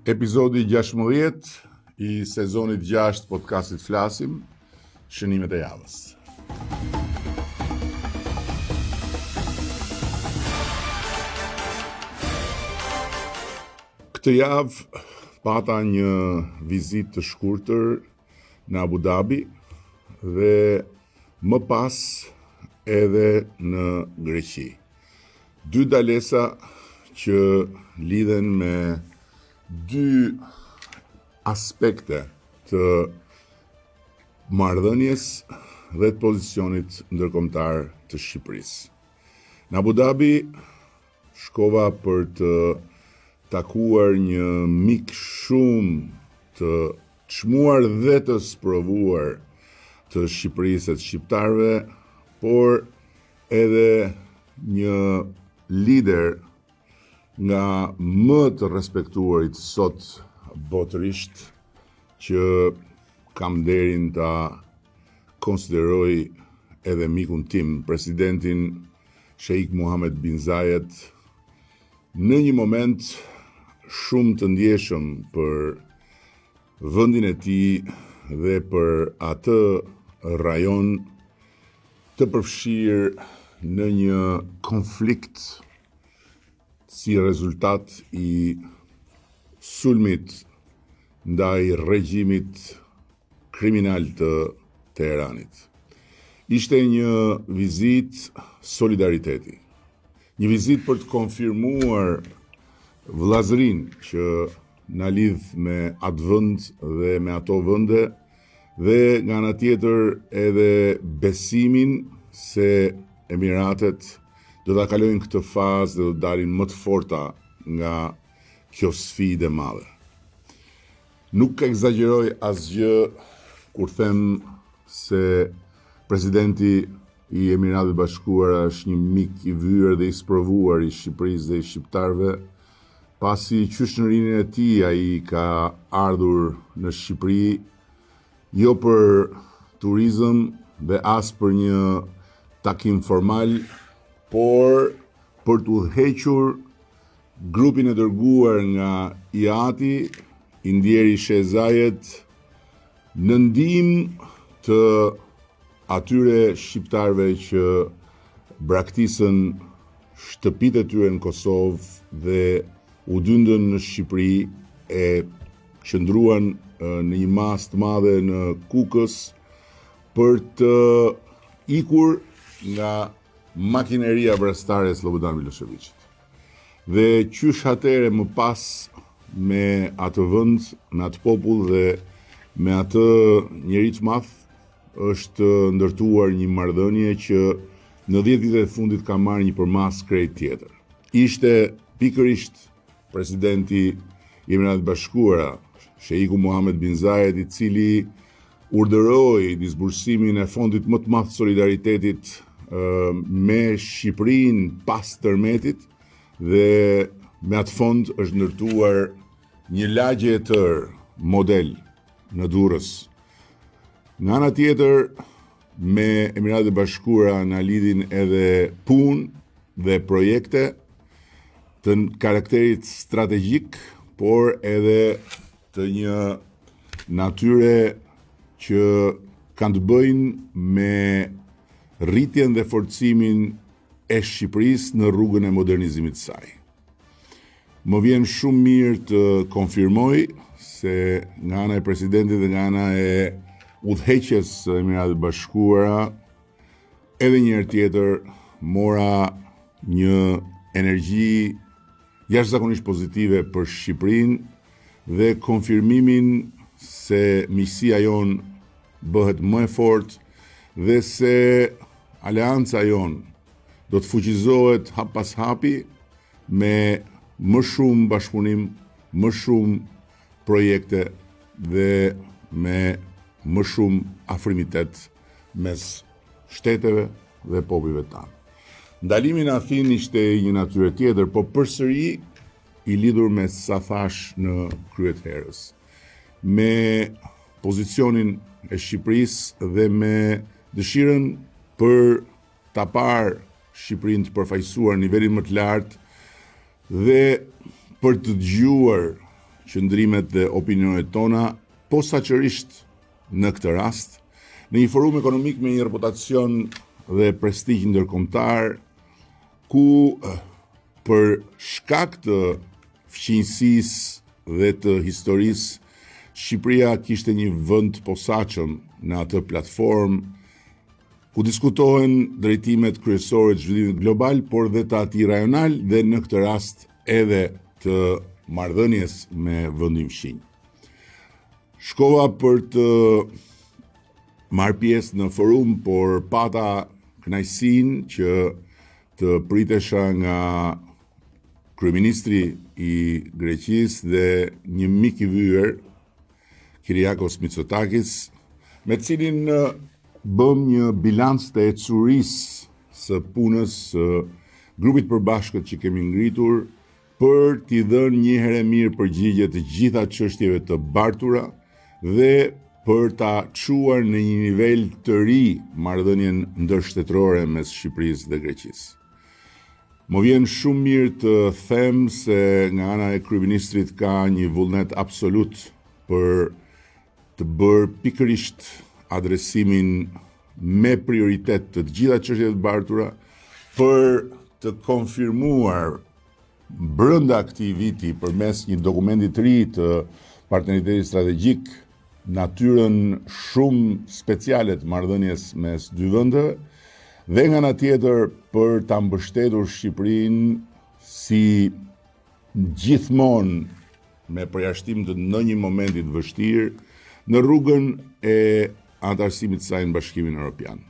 Episodi 16 i sezonit 6 podcastit Flasim, shënimet e javës. Këtë javë pata një vizitë të shkurtër në Abu Dhabi dhe më pas edhe në Greqi. Dy ndalesa që lidhen me dy aspekte të marrëdhënies dhe të pozicionit ndërkombëtar të Shqipërisë. Në Abu Dhabi shkova për të takuar një mik shumë të çmuar dhe të sprovuar të Shqipërisë e të shqiptarëve, por edhe një lider nga më të respektuarit sot botërisht që kam nderin ta konsideroj edhe mikun tim, presidentin Sheikh Muhamed bin Zayed, në një moment shumë të ndjeshëm për vendin e tij dhe për atë rajon të përfshirë në një konflikt si rezultat i sulmit ndaj regjimit kriminal të Teheranit. Ishte një vizitë solidariteti. Një vizitë për të konfirmuar vëllazërinë që na lidh me atë vend dhe me ato vende dhe nga ana tjetër edhe besimin se Emiratet do ta kalojnë këtë fazë dhe do të dalin më të forta nga kjo sfidë e madhe. Nuk ekzagjeroj asgjë kur them se presidenti i Emirateve të Bashkuara është një mik i vyer dhe i sprovuar i Shqipërisë dhe i shqiptarëve, pasi qysh në rininë e tij ai ka ardhur në Shqipëri jo për turizëm dhe as për një takim formal, por për të udhëhequr grupin e dërguar nga i ati, i ndjeri Sheh Zayed, në ndihmë të atyre shqiptarëve që braktisën shtëpitë e tyre në Kosovë dhe u dyndën në Shqipëri e qëndruan në një masë të madhe në Kukës për të ikur nga makineria vrastare e Slobodan Milosheviqit. Dhe qysh atëherë më pas me atë vend, me atë popull dhe me atë njeri të madh është ndërtuar një marrëdhënie që në 10 vitet e fundit ka marrë një përmasë krejt tjetër. Ishte pikërisht presidenti i Emirateve të Bashkuara, Sheiku Muhamed bin Zayed, i cili urdhëroi disbursimin e fondit më të madh të solidaritetit me Shqipërinë pas tërmetit dhe me atë fond është ndërtuar një lagje e tërë model në Durrës. Nga ana tjetër, me Emiratet e Bashkuara na lidhin edhe punë dhe projekte të karakterit strategjik, por edhe të një natyre që kanë të bëjnë me rritjen dhe forcimin e Shqipërisë në rrugën e modernizimit të saj. Më vjen shumë mirë të konfirmoj se nga ana e presidentit dhe nga ana e udhëheqjes së Emirateve të Bashkuara edhe një herë tjetër mora një energji jashtëzakonisht pozitive për Shqipërinë dhe konfirmimin se miqësia jonë bëhet më e fortë dhe se aleanca jonë do të fuqizohet hap pas hapi me më shumë bashkëpunim, më shumë projekte dhe me më shumë afrimitet mes shteteve dhe popujve tanë. Ndalimi në Athinë ishte i një natyre tjetër, po përsëri i lidhur me sa thashë në krye të herës, me pozicionin e Shqipërisë dhe me dëshirën për ta parë Shqipërinë të përfaqësuar në nivelin më të lartë dhe për të dëgjuar qëndrimet dhe opinionet tona, posaçërisht në këtë rast, në një forum ekonomik me një reputacion dhe prestigj ndërkombëtar, ku për shkak të fqinjësisë dhe të historisë, Shqipëria kishte një vend të posaçëm në atë platformë ku diskutohen drejtimet kryesore të zhvillimit global, por dhe të atij rajonal dhe në këtë rast edhe të marrëdhënies me vendin fqinj. Shkova për të marrë pjesë në forum, por pata kënaqësinë që të pritesha nga kryeministri i Greqisë dhe një mik i vyer, Kyriakos Mitsotakis, me të cilin bëmë një bilanc të ecurisë së punës së grupit të përbashkët që kemi ngritur për t'i dhënë një herë e mirë përgjigje të gjitha çështjeve të bartura dhe për ta çuar në një nivel të ri marrëdhënien ndërshtetërore mes Shqipërisë dhe Greqisë. Më vjen shumë mirë të them se nga ana e kryeministrit ka një vullnet absolut për të bërë pikërisht adresimin me prioritet të të gjitha çështjeve të bartura për të konfirmuar brenda këtij viti përmes një dokumenti të ri të partneritetit strategjik natyrën shumë speciale të marrëdhënies mes dy vendeve dhe nga ana tjetër për ta mbështetur Shqipërinë si gjithmonë me përjashtim të ndonjë momenti të vështirë në rrugën e anëtarësimit të saj në Bashkimin Europian.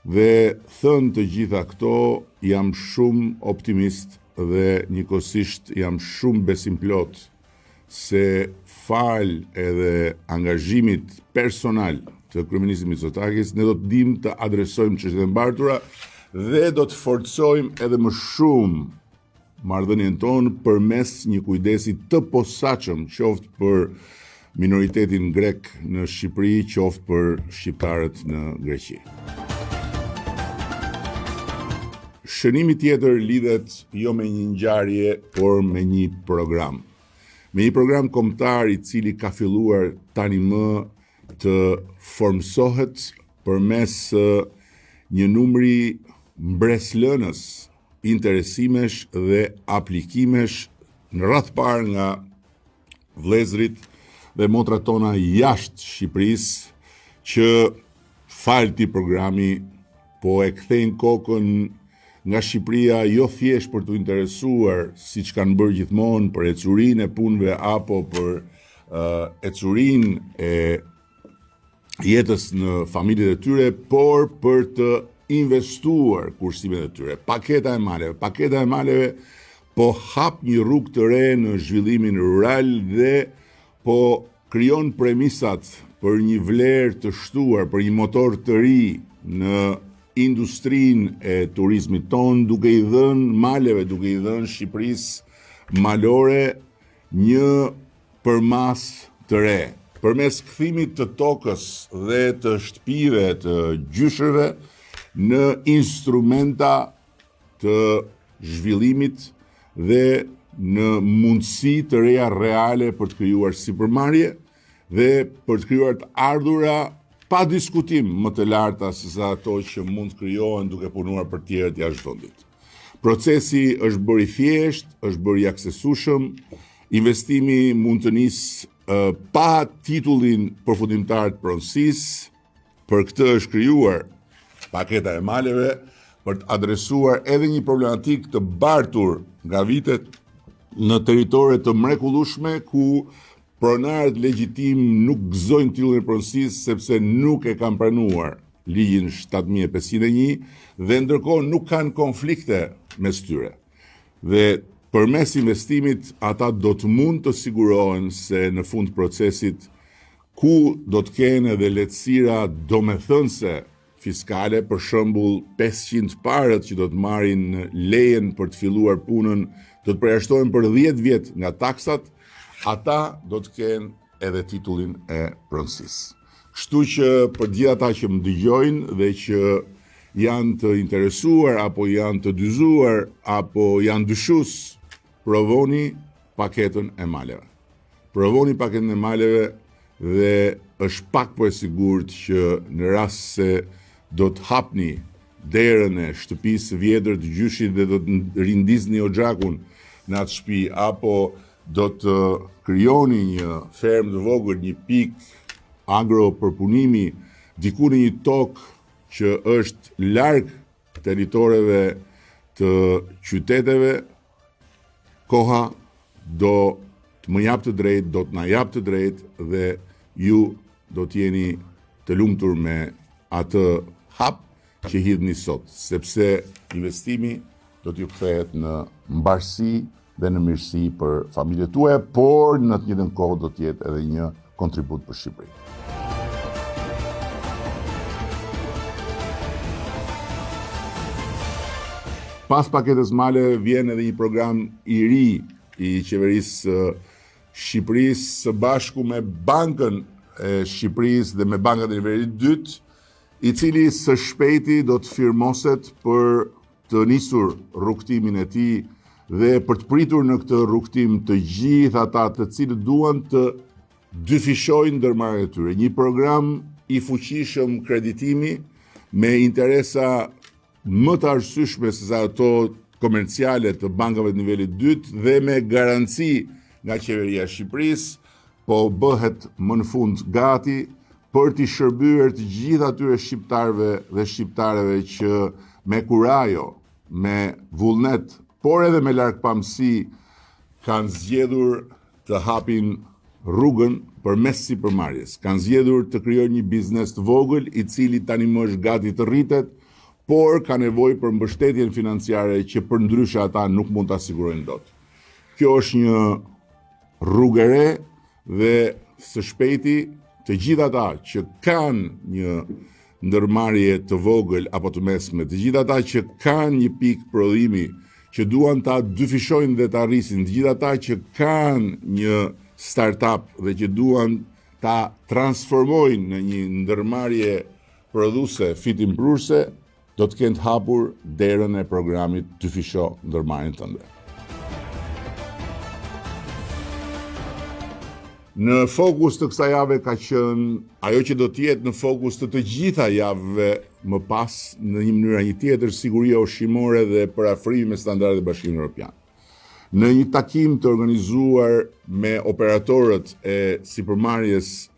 Dhe thënë të gjitha këto, jam shumë optimist dhe njëkohësisht jam shumë besimplotë se falë edhe angazhimit personal të kryeministrit Mitsotakis, ne do të dimë të adresojmë çështjet e mbartura dhe do të forcojmë edhe më shumë marrëdhënien tonë përmes një kujdesi të posaçëm, qoftë për minoritetin grek në Shqipëri, qoftë për shqiptarët në Greqi. Shënimi tjetër lidhet jo me një ngjarje, por me një program. Me një program kombëtar i cili ka filluar tani më të formësohet përmes një numri mbresëlënës interesimesh dhe aplikimesh në radhë të parë nga vëllezërit dhe motrat tona jashtë Shqipërisë që falë këtij programi po e kthejnë kokën nga Shqipëria jo thjesht për t'u interesuar siç kanë bërë gjithmonë për ecurinë e punëve apo për uh, ecurinë e jetës në familjet e tyre, por për të investuar kursimet e tyre. Paketa e maleve, paketa e maleve po hap një rrugë të re në zhvillimin rural dhe po krijon premisat për një vlerë të shtuar, për një motor të ri në industrinë e turizmit tonë, duke i dhënë maleve, duke i dhënë Shqipërisë malore një përmasë të re, përmes kthimit të tokës dhe të shtëpive të gjyshërve në instrumenta të zhvillimit dhe në mundësi të reja reale për të krijuar sipërmarrje dhe për të krijuar të ardhura pa diskutim më të larta sesa ato që mund të krijohen duke punuar për tjerët jashtë vendit. Procesi është bërë i thjeshtë, është bërë i aksesueshëm, investimi mund të nisë pa titullin përfundimtar të pronësisë, për këtë është krijuar paketa e maleve për të adresuar edhe një problematikë të bartur nga vitet në territore të mrekullueshme ku pronarët legjitimë nuk gëzojnë titullin e pronësisë sepse nuk e kanë pranuar ligjin 7501 dhe ndërkohë nuk kanë konflikte mes tyre. Dhe përmes investimit ata do të mund të sigurohen se në fund të procesit ku do të kenë edhe lehtësira domethënëse fiskale, për shembull 500 të parët që do të marrin lejen për të filluar punën, do të përjashtohen për 10 vjet nga taksat, ata do të kenë edhe titullin e pronësisë. Kështu që për të gjithë ata që më dëgjojnë dhe që janë të interesuar apo janë të dyzuar apo janë dyshues, provoni paketën e maleve. Provoni paketën e maleve dhe është pak po e sigurt që në rast se do të hapni derën e shtëpisë së vjetër të gjyshit dhe do të rindizni oxhakun në atë shtëpi apo do të krijoni një fermë të vogël, një pikë agropërpunimi diku në një tokë që është larg territoreve të qyteteve, koha do të më japë të drejtë, do të na japë të drejtë dhe ju do të jeni të lumtur me atë hap që hidhni sot, sepse investimi do t'ju kthehet në mbarësi dhe në mirësi për familjet tuaja, por në të njëjtën kohë do të jetë edhe një kontribut për Shqipërinë. Pas paketës maleve vjen edhe një program i ri i qeverisë së Shqipërisë së bashku me Bankën e Shqipërisë dhe me bankat e nivelit të dytë, i cili së shpejti do të firmoset për të nisur rrugëtimin e tij dhe për të pritur në këtë rrugëtim të gjithë ata të cilët duan të dyfishojnë ndërmarrjet e tyre. Një program i fuqishëm kreditimi me interesa më të arsyeshme sesa ato komerciale të bankave të nivelit të dytë dhe me garanci nga qeveria e Shqipërisë, po bëhet më në fund gati për t'i shërbyer të gjithë atyre shqiptarëve dhe shqiptareve që me kurajo, me vullnet, por edhe me largpamësi kanë zgjedhur të hapin rrugën përmes sipërmarrjes. Kanë zgjedhur të krijojnë një biznes të vogël, i cili tani më është gati të rritet, por ka nevojë për mbështetjen financiare që përndryshe ata nuk mund ta sigurojnë dot. Kjo është një rrugë e re dhe së shpejti të gjithë ata që kanë një ndërmarrje të vogël apo të mesme, të gjithë ata që kanë një pikë prodhimi që duan ta dyfishojnë dhe ta rrisin, të gjithë ata që kanë një startup dhe që duan ta transformojnë në një ndërmarrje prodhuese fitimprurëse, do të kenë të hapur derën e programit Dyfisho ndërmarrjen tënde. Në fokus të kësaj jave ka qenë ajo që do të jetë në fokus të të gjitha javëve më pas në një mënyrë a një tjetër, siguria ushqimore dhe përafrimi me standardet e Bashkimit Evropian. Në një takim të organizuar me operatorët e sipërmarrjes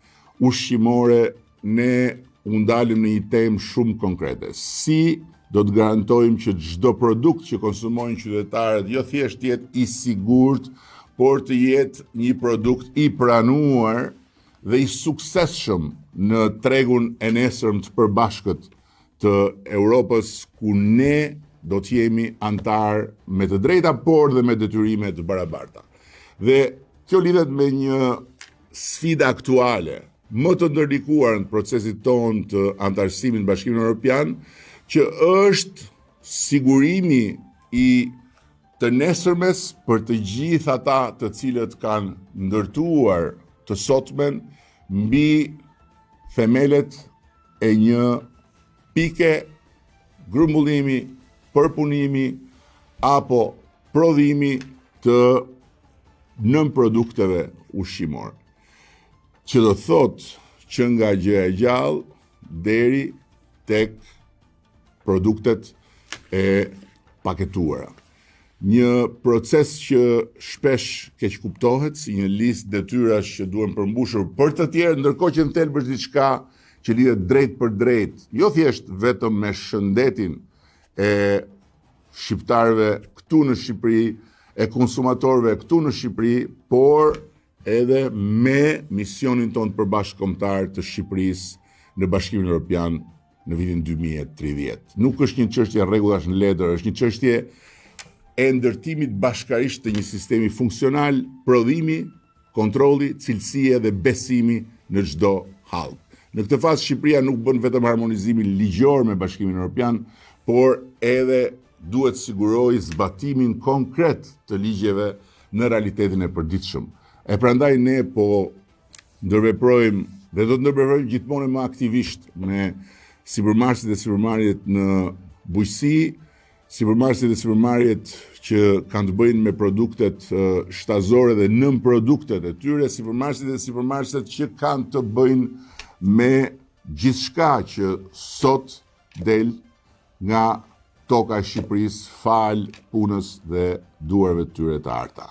ushqimore Ne u ndalëm në një temë shumë konkrete. Si do të garantojmë që çdo produkt që konsumojnë qytetarët jo thjesht të jetë i sigurt, por të jetë një produkt i pranuar dhe i suksesshëm në tregun e nesërm të përbashkët të Europës ku ne do të jemi anëtarë me të drejta, por dhe me detyrime të barabarta. Dhe kjo lidhet me një sfidë aktuale më të ndërlikuar në procesin tonë të anëtarësimit në Bashkimin Evropian, që është sigurimi i të nesërmes për të gjithë ata të cilët kanë ndërtuar të sotmen mbi themelet e një pike grumbullimi, përpunimi apo prodhimi të nënprodukteve ushqimore. Që do thotë që nga gjëja e gjallë deri tek produktet e paketuara. Një proces që shpesh keqkuptohet si një listë detyrash që duhen përmbushur për të tjerë, ndërkohë që në thelb është diçka që lidhet drejtpërdrejt, jo thjesht vetëm me shëndetin e shqiptarëve këtu në Shqipëri, e konsumatorëve këtu në Shqipëri, por edhe me misionin tonë të përbashkët kombëtar të Shqipërisë në Bashkimin Evropian në vitin 2030. Nuk është një çështje rregullash në letër, është një çështje e ndërtimit bashkarisht të një sistemi funksional prodhimi, kontrolli, cilësie dhe besimi në çdo hallkë. Në këtë fazë Shqipëria nuk bën vetëm harmonizimin ligjor me Bashkimin Evropian, por edhe duhet sigurojë zbatimin konkret të ligjeve në realitetin e përditshëm. E prandaj ne po ndërveprojmë dhe do të ndërveprojmë gjithmonë më aktivisht me sipërmarrësit dhe sipërmarrjet në bujqësi. Sipërmarrësit dhe sipërmarrjet që kanë të bëjnë me produktet shtazore dhe nënproduktet e tyre, sipërmarrësit dhe sipërmarrëset që kanë të bëjnë me gjithçka që sot del nga toka e Shqipërisë falë punës dhe duarve të tyre të arta.